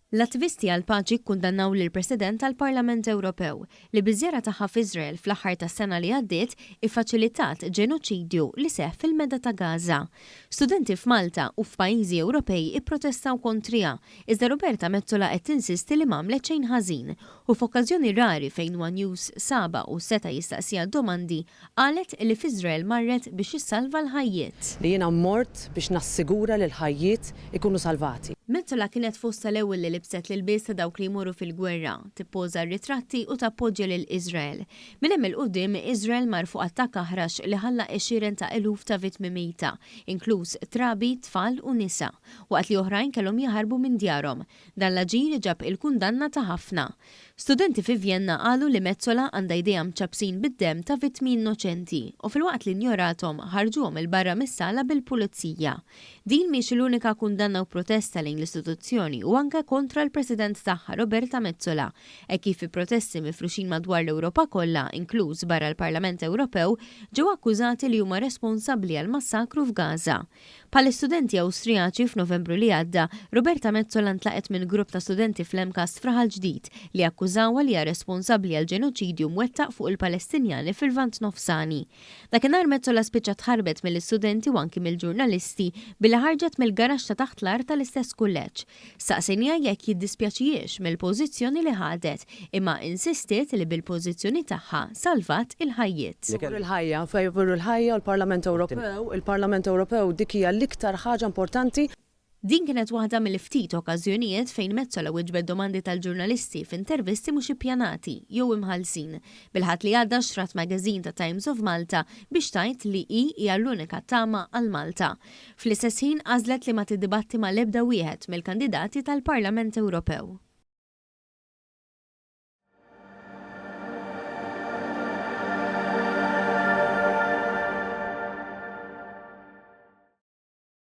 L-attivisti għall-paċi kkundannaw lill-President tal-Parlament Ewropew li biż-żjara tagħha f'Iżrael fl-aħħar tas-sena li għaddiet iffaċilitat ġenoċidju li seħħ fil-Medda ta' Gaza. Studenti f'Malta u f'pajjiżi Ewropej ipprotestaw kontriha, iżda Roberta Metsola qed tinsisti li m'għamlet xejn ħażin u f'okkażjoni rari fejn one News sabha u seta' jistaqsiha domandi Qalet li f'Iżrael marret biex issalva l-ħajjiet. Li jiena mort biex nassigura li l-ħajjiet ikunu salvati. Metsola kienet fost tal-ewwel li libset l-ilbies ta' dawk li jmorru fil-gwerra, tippoża r-ritratti u tappoġġja lil Iżrael. Minn hemm 'il quddiem, Iżrael mar fuq attakk aħrax li ħalla għexieren ta' eluf ta' vittmi mejta, inkluż trabi, tfal u nisa, waqt li oħrajn kellhom jaħarbu minn djarhom. Dan l-aġir ġab il-kundanna ta' ħafna. Studenti fi Vjenna qalu li Metsola għandha jdejha mċappsin bid-demm ta' vittmi innoċenti u filwaqt li njorathom ħarġuhom 'il barra mis-sala bil-pulizija. Din mhix l-unika kundanna u protesta lejn l-istituzzjoni u anke kontra l-President tagħha Roberta Metsola hekk kif fi protesti mifruxin madwar l-Ewropa kollha inkluż barra l-Parlament Ewropew ġew akkużati li huma responsabbli għall-massakru f'Gaza. Bħall-istudenti Awstrijaċi f'Novembru li għadda, Roberta Metsola ntlaqgħet minn grupp ta' studenti fl-MCAST f'Raħal Ġdid li akkużawha li hija responsabbli għall-ġenoċidju mwettaq fuq il-Palestinjani fil-Lvant Nofsani. Dakinhar Metsola spiċċat tħarbet mill-istudenti u anki mill-ġurnalisti billi ħarġet mill-garaxx ta' taħt l-art tal-istess kulleġġ. Staqsejniha jekk jiddispjaċihiex mill-pożizzjoni li ħadet, imma insistiet li bil-pożizzjoni tagħha salvat il-ħajjiet. Favur il-ħajja, favur il-ħajja u l-Parlament Ewropew, il-Parlament Ewropew dik hija l-iktar ħaġa importanti. Din kienet waħda mill-ftit okkażjonijiet fejn Metsola wieġbet domandi tal-ġurnalisti f'intervisti mhux ippjanati jew imħallsin. Bil-Ħadd li għadda xtrat magazine ta' Times of Malta biex tgħid li hi hija l-unika tama għal Malta. Fl-istess ħin għażlet li ma tiddibatti mal-ebda wieħed mill-kandidati tal-Parlament Ewropew.